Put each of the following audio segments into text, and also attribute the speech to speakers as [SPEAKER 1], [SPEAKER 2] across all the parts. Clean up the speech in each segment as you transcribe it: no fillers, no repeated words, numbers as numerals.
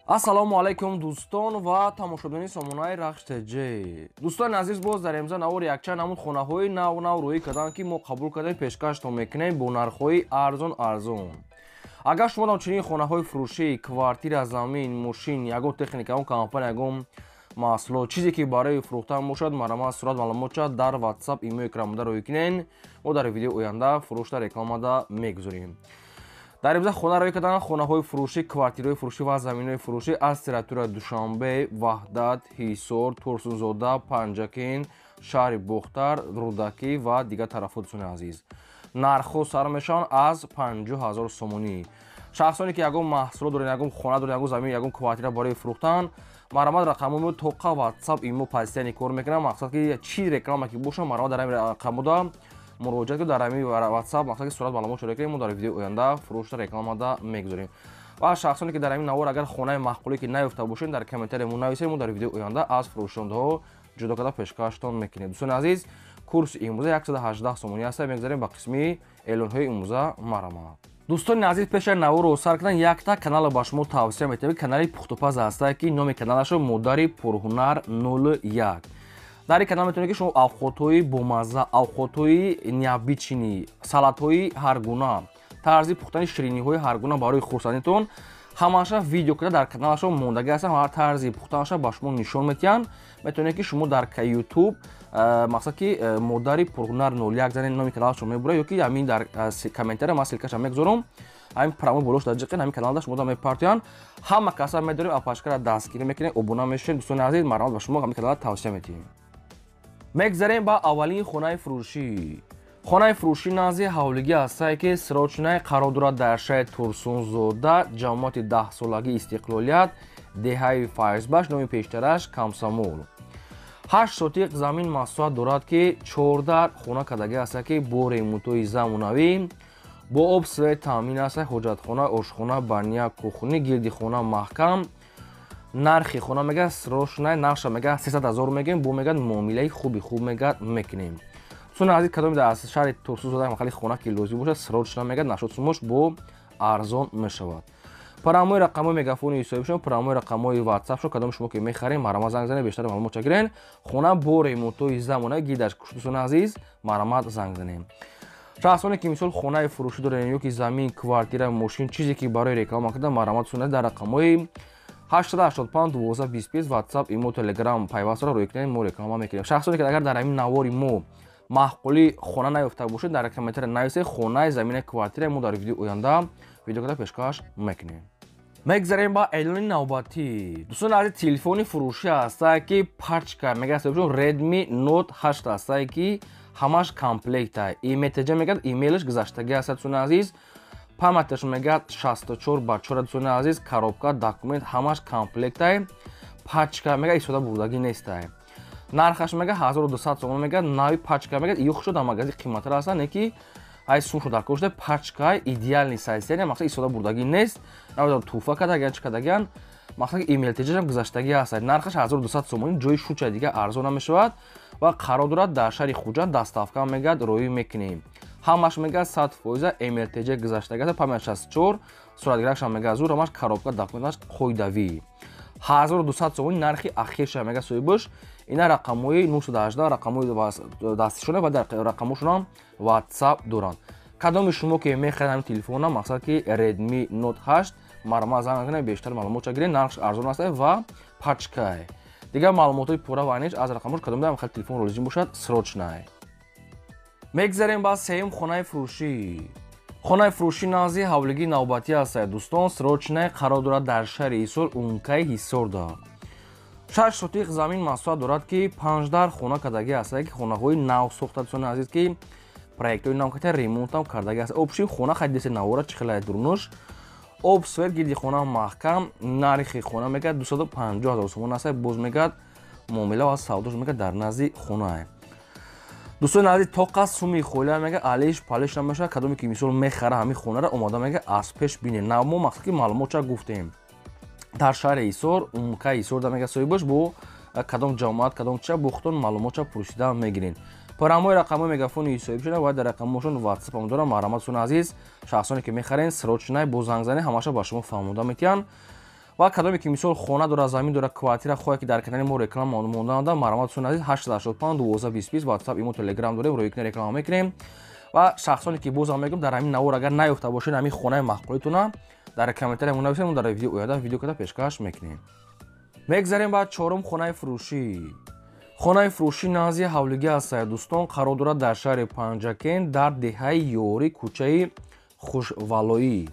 [SPEAKER 1] Ассалому алайкум, дӯстон ва тамошобинони сомонаи Рахш ТЖ. Дӯстони азиз, боз дар имза навор якчанд намуд хонаҳои нав нав рӯӣ карданд, ки мо қабул кардем, пешкаштон мекунем бо нархҳои арзон арзон. Агар шумо дам чунин хонаҳои фурӯшӣ, квартира, замин, мошин, ягон техника, ягон компания, ягон маҳсулот, чизе ки барои фурӯхтан бошад, марҳамат, сурат маълумотча дар WhatsApp, имо, экранмода рӯӣ кунен. Мо дар видеои оянда фурӯшта рекламада мегузорем. Дар имза хона рӯй кардан хонаҳои фурӯшӣ, квартираҳои фурӯшӣ ва заминҳои фурӯшӣ аз территорияи Душанбе, Ваҳдат, Ҳисор, Турсунзода, Панҷакент, шаҳри Бохтар, Рӯдакӣ ва дигар тарафҳо. Дӯстони азиз, нархҳо сар мешаванд аз 50 000 сомонӣ. Шахсоне ки ягон маҳсулот доред, ягон хона доред, ягон замин, ягон квартира барои фурӯхтан, марҳамат, рақамҳои тоқа WhatsApp, имо постоянно кор мекунам. Мақсад ки чӣ реклама ки бошад, марҳамат, дар ҳамин рақамҳода муроҷиат кунед, дар ҳамин WhatsApp, мақсад ки сурат маълумот шуда кунем, мо дар видеои оянда фурӯшта рекламада мегузорем. Ва шахсоне ки дар ҳамин навор агар хонаи маъқуле ки наёфта бошед, дар комментария мо нависед, мо дар видеои оянда аз фурӯшондаҳо ҷудо карда пешкаштон мекунем. Дӯстони азиз, курси имрӯза 118 сомонӣ аст. Мегзарем ба қисми эълонҳои имрӯза, марҳамат. Дӯстони азиз, пеш аз наворро сар кардан якта каналро ба шумо тавсия метавем. Канали пухтупаз ҳастае, ки номи каналашо Модари пурҳунар 01. Дар ин канал метавонед, ки шумо авқотҳои бомазза, авқотҳои необычный, салатҳои ҳаргуна, тарзи пухтани шириниҳои ҳаргуна барои хурсандитон ҳамаша видео карда дар каналашон мондагӣ ҳастанд ва тарзи пухтанаша ба шумо нишон медиҳанд. Метавонед, ки шумо дар Ютуб, мақсад ки Модари пурҳунар 01 занед, номи каналашон мебурад, ё ки ҳамин дар комментария ман ссылкаша мегузорам, ҳамин прямо болош дар ҷиқин ҳамин каналда шумо мепартоянд. Ҳама каса медорем, апашкара дастгирӣ мекунем, обуна мешавем. Дӯстони азиз, марҳамат, ба шумо ҳамин каналра тавсия медиҳем. Мегзарем ба аввалин хонаи фурӯшӣ. Хонаи фурӯшӣ назди ҳавлигӣ ҳастае, ки срочный қарор дорад дар шаҳри Турсунзода, ҷамоати 10-солагии Истиқлолият, деҳаи Файзбаш, номи пештараш Комсомол. 8 сотиқ замин масоҳат дорад, ки 14 хона кардагӣ ҳастае, ки бо ремонтҳои замонавӣ, бо об, свет таъмин аст, ҳоҷатхона, ошхона, баня, кухня, гирди хона маҳкам. Нархи хона мега срочный, нархша мега 300 000 мегӯем, бо мегӯяд муомилаи хуби хуб мегӯяд мекунем. Дӯстони азиз, кадоме дар шаҳри Турсунзода махали хона ки лозим бошад, срочно мегӯяд нашуд сумош бо арзон мешавад. Прямой рақамҳои мегафони ҳисобишон, прямой рақамҳои ватсапшон, кадоми шумо ки мехарем, марҳамат, занг занед, бештар маълумот чагирен. Хона бо ремонтҳои замонави, гирдаш куш. Дӯстони азиз, марҳамат, занг занем. Шахсоне ки мисол хонаи фурӯшӣ дорем ё ки замин, квартира, мошин, чизе ки барои реклама кардан, марҳамат, дӯстони, дар рақамҳои 885 12 25 WhatsApp, имо, Telegram пайвастро рӯй кунед, мо реклама мекунем. Шахсоне ки агар дар ҳамин навори мо маъқули хона наёфта бошед, дар комментария нависед хонаи, замина, квартира, мо дар видеои оянда видео карда пешкаш мекунем. Мегзарем ба эълони навбатӣ. Дӯстони азиз, телефони фурӯшӣ ҳастае, ки пачка мегӯяд Redmi Note 8 ҳастае, ки ҳамаш комплекта, ИМТЖ мегӯяд, имейлаш гузаштагӣ ҳаст. Дӯстони азиз, памяташ мегӯяд 64 ба 4. Дӯстони азиз, коробка, документ ҳамаш комплектай, пачка мегӯяд истода бурдагӣ нестай. Нархаш мегӯяд 1200 сомон мегӯяд, нави пачка мегӯяд. Ё хушо дар магазин қиматтар ҳастанд, не ки ай сумшо дар кор шуда, пачка, идеальный состояние, мақсад истода бурдагӣ нест, намедонам туҳфа кардагиян, чӣ кардагиян, мақсад ИМТЖам гузаштагӣ ҳаст. Нархаш 1200 сомонӣ, ҷои шуча дига арзон намешавад ва қарор дорад дар шаҳри Хуҷанд, доставка мегӯяд роӣ мекунем. Ҳамаш мегӯяд 100% МЛТЖ гузаштагӣ аст, память 64, суратгиракшам мегӯяд зур, ҳамаш коробка, документаш қоидавӣ. 1200 сомонӣ нархи ахирша мегӯяд соҳибаш. Ина рақамҳои 918 рақамҳои дастишона ва дар рақамҳошонам WhatsApp доранд. Кадоми шумо ки мехаред ҳамин телефона, мақсад ки Redmi Note 8, марҳамат, занг кунед, бештар маълумот гиред. Нархш арзон аст ва пачкай. Дигар маълумотҳои пурра ва аниш аз рақамҳош. Кадомда ҳам телефон лозим бошад, срочный. Мегзарем ба сеюм хонаи фурӯшӣ. Хонаи фурӯшӣ назди ҳавлигии навбатӣ ҳастад. Дӯстон, срочный қарор дорад дар шаҳри Ҳисор, ункаи Ҳисорда. 6 сотиқ замин масоҳат дорад, ки панҷдар хона кардагӣ ҳастад, ки хонаҳои нав сохта. Дӯстони азиз, ки проектҳои нав карда, ремонтам кардагӣ аст. Общий хона хайдисе навора чӣ хеле дурнуш, об, свет, гирди хона маҳкам. Нархи хона мегӯяд 250 000 сомон аст, боз мегӯяд муомила ва савдош мегӯяд дар назди хонае. Дӯстони азиз, тоқа суми холия мега алиш палиш намешавад. Кадоме ки мисол мехара ҳамин хонара, омода мега аз пеш бине. Намо мақсад ки маълумотча гуфтем, дар шаҳри Ҳисор, умкаи Ҳисорда мега соҳибаш, бо кадом ҷамоат, кадом ча бухтон маълумотча пурсида мегирен. Прямой рақамҳои мегафони ҳисобӣ шуда ва дар рақамҳошон ватсапам дорам. Марҳамат, дӯстони азиз, шахсоне ки мехарен, срочный бо занг занед, ҳамаша ба шумо фаҳмода метиҳанд. Ва кадоме ки мисол хона дора, замин дора, квартира хоҳе ки дар канали мо реклама мондаанда, марҳамат дӯстони азиз, 885 12 20 WhatsApp, имо, Telegram дорем, рӯи реклама мекунем. Ва шахсоне ки бозам мегӯям, дар ҳамин навор агар наёфта бошед ҳамин хонаи маъқулитона, дар комментария мо нависед, мо дар видео оянда видео карда пешкаш мекунем. Мегзарем ба чорум хонаи фурӯшӣ. Хонаи фурӯшӣ назди ҳавлигӣ аст, дӯстон, қарор дорад дар шаҳри Панҷакент, дар деҳаи Ёрӣ, кӯчаи Хушвалоӣ.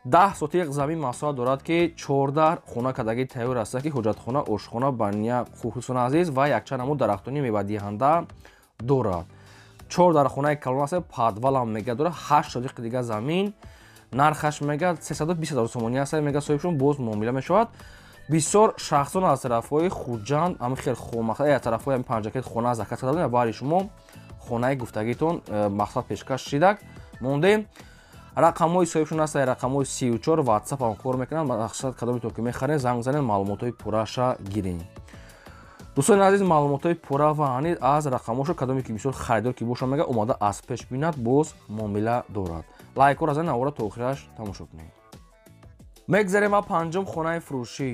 [SPEAKER 1] 10 сотиқ замин масоҳат дорад ки 14 хона кардагӣ тайёр аст, ки ҳоҷатхона, ошхона, баня, хусусан азиз ва якчанд намуд дарахтони мевадиҳанда дорад. 4 дар хонаи калон аст, подвалам мега дорад, 8 сотиқи дига замин, нархаш мега 320 000 сомонӣ аст, мега соҳибшон боз муомила мешавад. Бисёр шахсон аз тарафҳои Хуҷанд, ҳамин хел аз тарафҳои ҳамин Панҷакент хона заказ карда будем, баъди шумо хонаи гуфтагитон мақсад пешкаш шидак мондем. Рақамҳои соҳибшон аст, рақамҳои 34, WhatsApp ҳам кор мекунанд. Мақсад кадометон ки мехаред, занг занед, маълумотҳои пурраша гиред. Дӯстони азиз, маълумотҳои пурра ва аниқ аз рақамҳошо кадоме ки бисёр харидор ки боша мега омада аз пеш бинад, боз муомила дорад. Лайкҳоро занед, навора то охираш тамошо кунед. Мегзарем ба панҷум хонаи фурӯшӣ.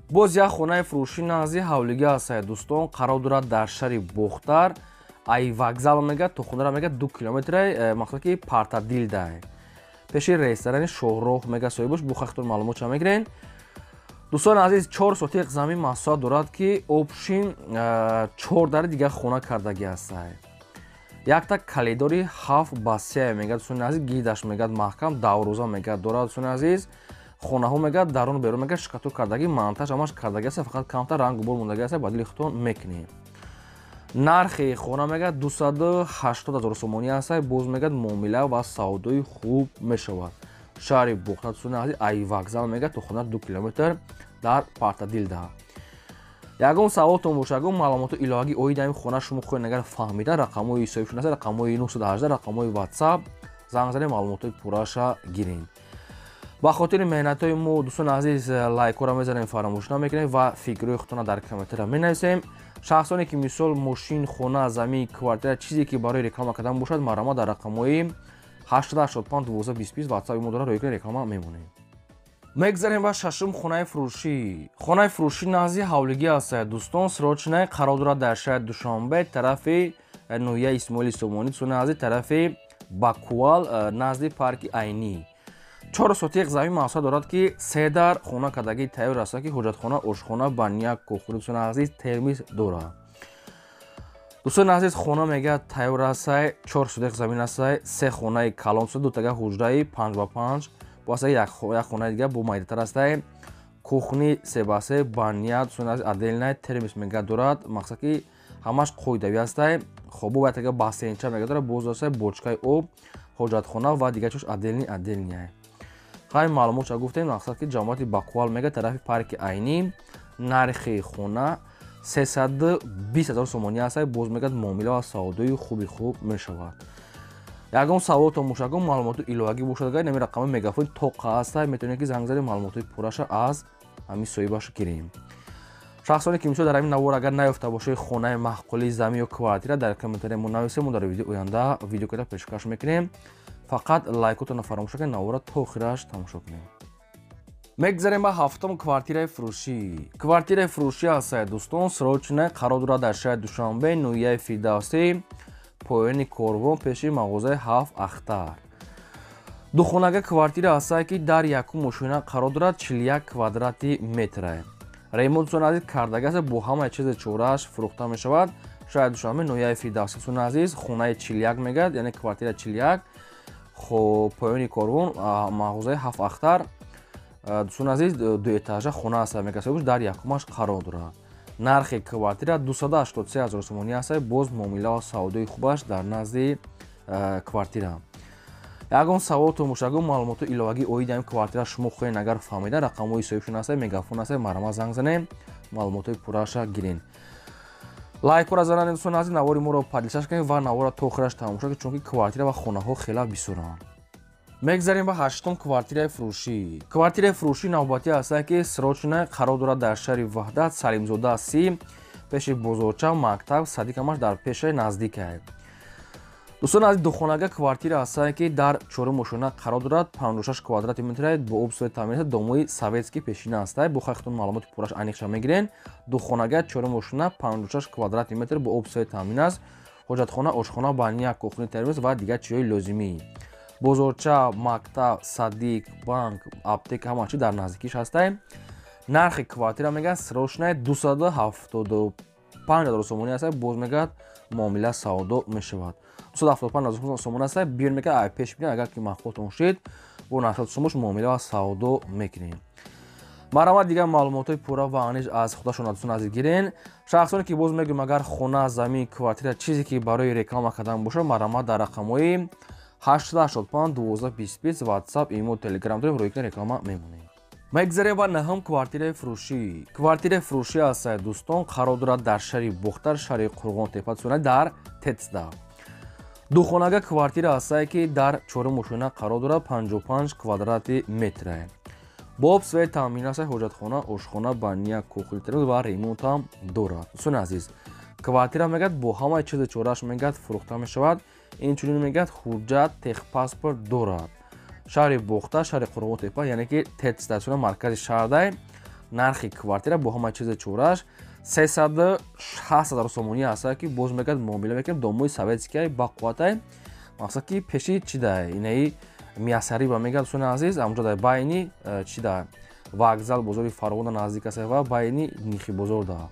[SPEAKER 1] Боз як хонаи фурӯшӣ назди ҳавлигӣ аст, дӯстон, қарор дорад дар шаҳри Бохтар, ай вокзал мега то хонара мега 2 километр, мақсад ки Партадилдай, пеши ресторани Шоҳроҳ мега соҳибош, бо хахтон маълумот ча мегирен. Дӯстони азиз, 4 сотиқ замин масоҳат дорад ки обшин 4 дари дигар хона кардагӣ аст. Якта калидори 7 ба 3 мега, дӯстони азиз, гидаш мега маҳкам, даврӯза мега дорад, дӯстони азиз. Хонаҳо мега дарун берун мега шикатур кардагӣ, монтаж ҳамаш кардагӣ аст, фақат камтар рангу бор мондагӣ аст, ба дили худтон мекунед. Нархи хона мега 280 000 сомонӣ аст, боз мега муомила ва савдои хуб мешавад. Шаҳри Бохтар, дӯстони азиз, ай вокзал мега то хона 2 километр дар Партадилда. Ягон саволтон боша, ягон маълумоти иловагӣ оид ҳамин хона шумо хоҳед агар фаҳмида, рақамҳои соҳибшон аст, рақамҳои 918, рақамҳои WhatsApp, занг занед, маълумотҳои пурраша гиред. Ба хотири меҳнатҳои мо, дӯстони азиз, лайкҳоро мезанем, фаромӯш намекунем ва фикрҳои худтонро дар комментария менависем. Шахсоне ки мисол мошин, хона, замин, квартира, чизе ки барои реклама кардан бошад, марҳамат дар рақамҳои 885 12 20 WhatsApp мо дорад, рӯи реклама мемонем. Мегзарем ба шашум хонаи фурӯшӣ. Хонаи фурӯшӣ назди ҳавлигӣ аст, дӯстон, срочная, қарор дорад дар шаҳри Душанбе, тарафи ноҳияи Исмоили Сомонӣ, дӯстони азиз, тарафи Бакуал, назди парки Айнӣ. 4 сотиқ замин масоҳат дорад ки 3 дар хона кардагӣ тайёр аст, ки ҳоҷатхона, ошхона, баня, кухня, дӯстони азиз, термис дорад. Дӯстони азиз, хона мега тайёр аст, 4 сотиқ замин аст, 3 хонаи калон, 2 тага ҳуҷраи 5 ба 5, боз як хонаи дига бо майдатар аст, кухни 3 ба 3, баня, дӯстони азиз, отдельная, термис мега дорад, мақсад ки ҳамаш қоидавӣ аст. Хобо як тага бассейнча мега дорад, боз аст бочкаи об, ҳоҷатхона ва дигар чиз отдельный отдельный. Хай маълумот ча гуфтем, мақсад ки ҷамоати Бакуал мега тарафи парки Айнӣ, нархи хона 320 000 сомонӣ аст, боз мега муомила ва савдои хуби хуб мешавад. Ягон саволтон бошад, ягон маълумоти иловагӣ бошад, агар ин рақами мегафон тоқа аст, метавонед ки занг занед, маълумотҳои пурраша аз ҳамин соҳибаш гирем. Шахсоне ки мисол дар ҳамин навор агар наёфта бошед хонаи маъқули, замин ё квартира, дар комментария мо нависед, мо дар видео оянда видео карда пешкаш мекунем. Фақат лайкотонро фаромӯш накунед, навора то охираш тамошо кунед. Мегзарем ба ҳафтум квартираи фурӯшӣ. Квартираи фурӯшӣ аст, дӯстон, срочная, қарор дорад дар шаҳри Душанбе, ноҳияи Фирдавсӣ, поёни корвон, пеши мағозаи 7 Ахтар. Духонага квартира аст, ки дар якум мошина қарор дорад, 41 квадрати метр. Ремонт дӯстони азиз кардагӣ аст, бо ҳамаи чизи чорааш фурӯхта мешавад. Шаҳри Душанбе, ноҳияи Фирдавсӣ, дӯстони азиз, хонаи 41 мегӯяд, яъне квартира 41, хоб поёни корвон, мағозаи 7 Ахтар. Дӯстони азиз, ду этажа хона аст, мегӯяд, дар якумаш қарор дорад. Нархи квартира 283 000 сомонӣ аст, боз муомила ва савдои хубаш дар назди квартира. Ягон саволтон бошад, ягон маълумоти иловагӣ оид ҳамин квартира шумо хоҳед агар фаҳмида, рақамҳои соҳибшон аст, мегафон аст, марҳамат занг занед, маълумотҳои пурраша гиред. Лайкҳоро занед, дӯстони азиз, навори моро поделиться кунед ва навора то охираш тамошо кунед, чунки квартира ва хонаҳо хеле бисёранд. Мегзарем ба ҳаштум квартираи фурӯшӣ. Квартираи фурӯшӣ навбатӣ аст, ки срочная, қарор дорад дар шаҳри Ваҳдат, Салимзода 30, пеши бозорча, мактаб, садик ҳамаш дар пешаи наздикае. Дӯстон аз духонага квартира ҳастанд, ки дар чорум ошёна қарор дорад, 56 квадрати метр, бо об свет таъмин аст, домои советский пешина ҳастад. Бо худтон маълумоти пурраш аниқша мегирен. Духонага чорум ошёна 56 квадрати метр бо об свет таъмин аст. Ҳоҷатхона, ошхона, баня, кухни, термос ва дигар чизҳои лозимӣ. Бозорча, мактаб, садик, банк, аптека ҳама чиз дар наздикиш ҳастад. Нархи квартира мегӯяд срочная 275 ҳазор сомонӣ аст, боз мегӯяд муомила савдо мешавад. 275 ҳазор сомонӣ аст, биён мегӯяд пеш бинед, агар ки маъқултон шид бо 900 сомош муомила ва савдо мекунем. Марҳамат, дигар маълумотҳои пурра ва аниқ аз худашон дӯстон азиз гирен. Шахсоне ки боз мегӯем, агар хона, замин, квартира, чизе ки барои реклама кардан бошад, марҳамат дар рақамҳои 885 12 20 WhatsApp, имо, Telegram дорем, рӯи реклама мемонем. Мегзарем ба наҳум квартираи фурӯшӣ. Квартираи фурӯшӣ аст, дӯстон, қарор дорад дар шаҳри Бохтар, шаҳри Қурғонтепа, дар Тецда. Духонага квартира аст, ки дар чорум ошёна қарор дорад, 55 квадрати метр. Бо об свет таъмин аст, ҳоҷатхона, ошхона, баня, кухни, термос ва ремонт ҳам дорад. Дӯстони азиз, квартира мегӯяд бо ҳамаи чизи чорааш мегӯяд фурӯхта мешавад. Инчунин мегӯяд ҳуҷҷат, техпаспорт дорад. Шаҳри Бохтар, шаҳри Қурғонтепа, яъне ки ТЭЦ маркази шаҳрдай. Нархи квартира бо ҳамаи чизи чорааш 360 ҳазор сомонӣ аст, ки боз мегӯяд муомила мекунем. Домои советскиай бақувватай, мақсад ки пеши чи дай инаи Миясариба мегӯяд, дӯстони азиз, амҷо дар байни чи да вокзал бозори Фарғона наздик аст ва байни Нихи бозор да.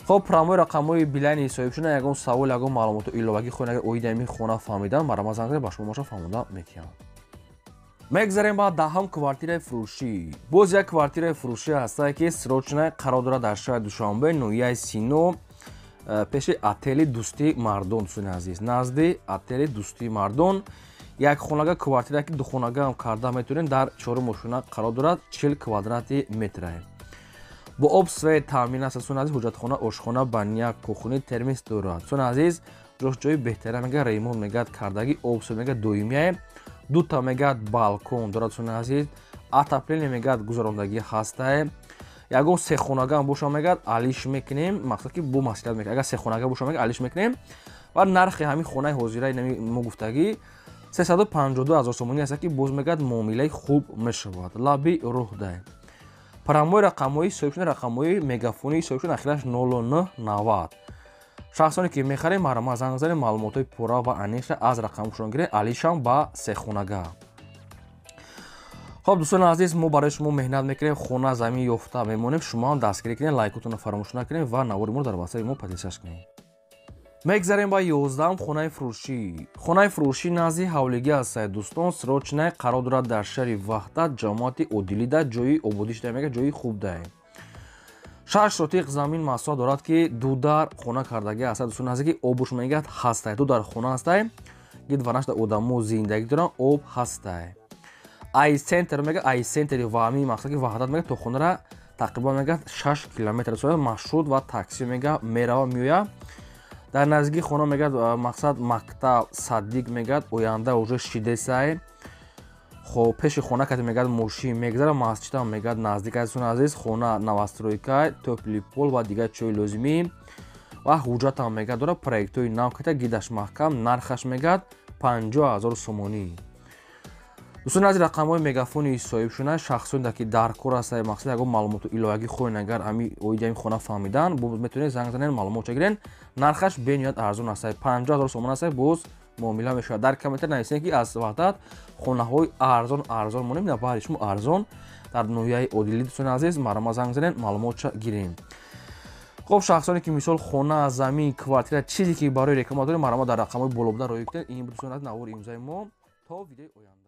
[SPEAKER 1] Хоб, прямой рақамҳои билайни соҳибшуда, ягон савол, ягон маълумоту иловагӣ хоҳед, агар оиди ҳамин хона фаҳмидан, марҳамат занг занед, ба шумо маша фаҳмонда метиҳам. Мегзарем ба даҳум квартираи фурӯшӣ. Боз як квартираи фурӯшӣ ҳастае, ки срочная қарор дорад дар шаҳри Душанбе, ноҳияи Сино, пеши отели Дӯстии мардон. Дӯстони азиз, назди отели Дӯстии мардон як хонага квартира, ки духонага ҳам карда метавонем, дар чорум ошёна қарор дорад, 40 квадрати метр. Бо об свет таъмин аст, дӯстони азиз, ҳоҷатхона, ошхона, баня, кухни, термос дорад. Дӯстони азиз, ҷош ҷои беҳтара мегӯяд, ремонт мегӯяд кардагӣ, об свет мегӯяд доимияе, дута мегӯяд балкон дорад, дӯстони азиз, отопление мегӯяд гузарондагӣ ҳастае. Ягон сехонага ҳам боша мегӯяд алиш мекунем, мақсад ки бо маслиҳат мекунем, агар сехонага боша мегӯяд алиш мекунем. Ва нархи ҳамин хонаи ҳозираи мо гуфтагӣ 352 ҳазор сомонӣ аст, ки боз мегӯяд муомилаи хуб мешавад. Лаби роҳдай. Прямой рақамҳои соҳибшуда, рақамҳои мегафонии соҳибшуда ахираш 0990. Шахсоне ки мехарем, марҳамат занг занед, маълумотҳои пурра ва аниқша аз рақамҳошон гиред, алишам ба сехонага. Хоб, дӯстони азиз, мо барои шумо меҳнат мекунем, хона, замин ёфта мемонем, шумо ҳам дастгирӣ кунед, лайкотонро фаромӯш накунед ва навори моро дар васаи мо подписаться кунед. Мегзарем ба 11-ум хонаи фурӯшӣ. Хонаи фурӯшӣ назди ҳавлигӣ аст, дӯстон, срочная қарор дорад дар шаҳри Ваҳдат, ҷамоати Одилида, ҷои ободишда мегӯяд, ҷои хубдай. 6 сотиқ замин масоҳат дорад, ки ду дар хона кардагӣ аст, дӯстон, наздики обуш мегӯяд ҳастай, ду дар хона ҳастай, гид ва нашда одамо зиндагӣ доранд, об ҳастай. Ай центр мегӯяд, ай центри вами мақсад ки Ваҳдат мегӯяд то хонара тақрибан мегӯяд 6 километр маршрут ва такси мегӯяд мерава меояд. Дар наздикии хона мегӯяд мақсад мактаб, садик мегӯяд оянда уже шидесай. Хоб, пеши хона кати мегӯяд мошин мегзара, масҷидам мегӯяд наздик аст. Дӯстони азиз, хона новостройка, тёплый пол ва дигар чизҳои лозимӣ ва ҳуҷҷатам мегӯяд дорад, проектҳои нав ката, гидаш маҳкам, нархаш мегӯяд 50 ҳазор сомонӣ. Дӯстони азиз, рақамҳои мегафони соҳибшуда, шахсоне ки дар кор ҳастанд, мақсад ягон маълумоту иловагӣ хоҳед, агар оиди ҳамин хона фаҳмидан, метавонед занг занед, маълумотша гиред. Нархаш бениҳоят арзон аст, 50 ҳазор сомон аст, боз муомила мешавад. Дар комментар нависед, ки аз Ваҳдат хонаҳои арзон арзон монем, на баҳри шумо арзон дар ноҳияи Одилӣ. Дӯстони азиз, марҳамат занг занед, маълумотша гирем. Хоб, шахсоне ки мисол хона, замин, квартира, чизе ки барои реклама дорем, марҳамат дар рақамҳои боло буда роҳӣ кунед. Ин буд, дӯстони азиз, навори имрӯзаи мо. То видеои оянда.